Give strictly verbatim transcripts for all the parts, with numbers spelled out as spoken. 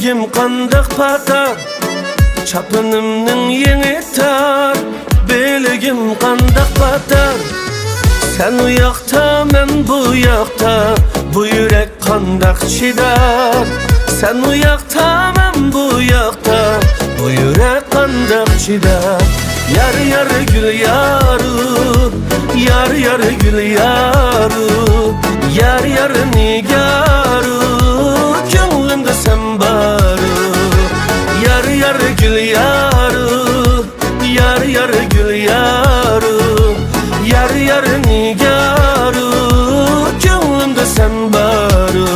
بىلىگىم قانداق پاتار، چاپىنىمنىڭ يېڭى تار، بىلىگىم قانداق پاتار. سەن ئۇ ياقتا، مەن بۇ ياقتا، بۇ يۈرەك قانداق چىدار؟ سەن ئۇ ياقتا، مەن بۇ ياقتا، بۇ يۈرەك قانداق چىدار؟ يار، يار، گۈل يارۇ، يار، يار، گۈل يارۇ، يار، يار، نىگارۇ، كۆڭلۈمدە سەن بارۇ. يار، يار، گۈل يارۇ، يار، يار، گۈل يارۇ، يار، يار، نىگارۇ، كۆڭلۈمدە سەن بارۇ.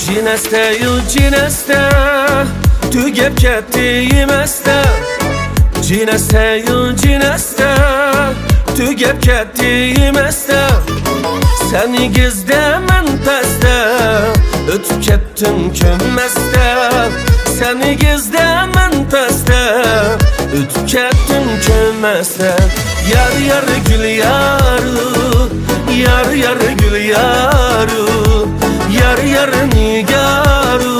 جىنەستەيۇ جىنەستە، تۈگەپ كەتتى يېمەستە. جىنەستەيۇ جىنەستە، تۈگەپ كەتتى يېمەستە. سەن ئېگىزدە، مەن پەستە، ئۆتۈپ كەت كەتتىم كۆممەستە، سەن ئېگىزدە، مەن پەستە، ئۆتۈپ كەتتىم كۆممەستە. يار، يار، گۈل يارۇ، يار، يار، گۈل يارۇ، يار، يار، نىگارۇ،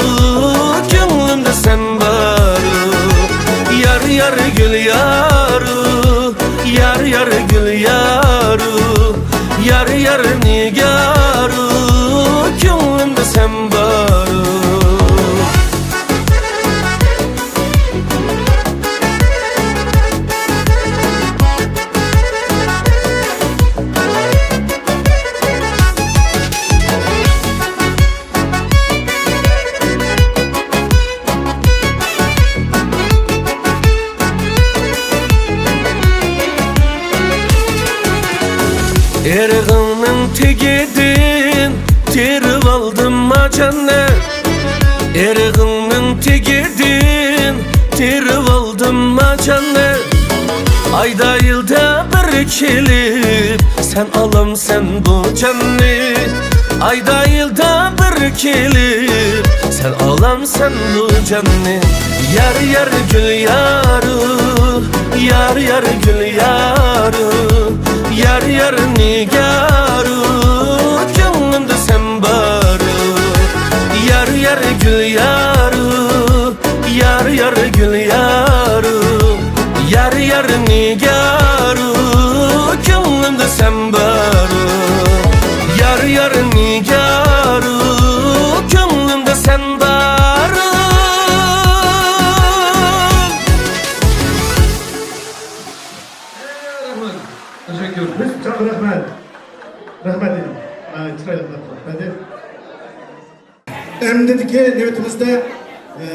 كۆڭلۈمدە سەن بارۇ. يار، يار، گۈل يارۇ، يار، يار، گۈل يارۇ، يار، يار، نىگارۇ، كۆڭلۈمدە سەن بارۇ. ئېرىغىڭنىڭ تېگىدىن تېرىۋالدىم ماچاننى. ئېرىغىڭنىڭ تېگىدىن تېرىۋالدىم ماچاننى. ئايدا، يىلدا بىر كېلىپ، سەن ئالامسەن بۇ جاننى. ئايدا، يىلدا بىر كېلىپ، سەن ئالامسەن بۇ جاننى. يار، يار، گۈل يارۇ، يار، يار، گۈل يارۇ، يار، يار، نىگارۇ، كۆڭلۈمدە سەن بارۇ. يار، يار، گۈل يارۇ، يار، يار، گۈل يارۇ، يار، يار، نىگارۇ، كۆڭلۈمدە سەن بارۇ. يار، يار، نىگارۇ، كۆڭلۈمدە سەن بارۇ. رەھمەت. تەشەككۈر. بىز چوڭ رەھمەت. رەھمەت دېدىم. ئا، چىرايلىق رەھمەت. ئەمدىكى نۆۋىتىمىزدە، ئە،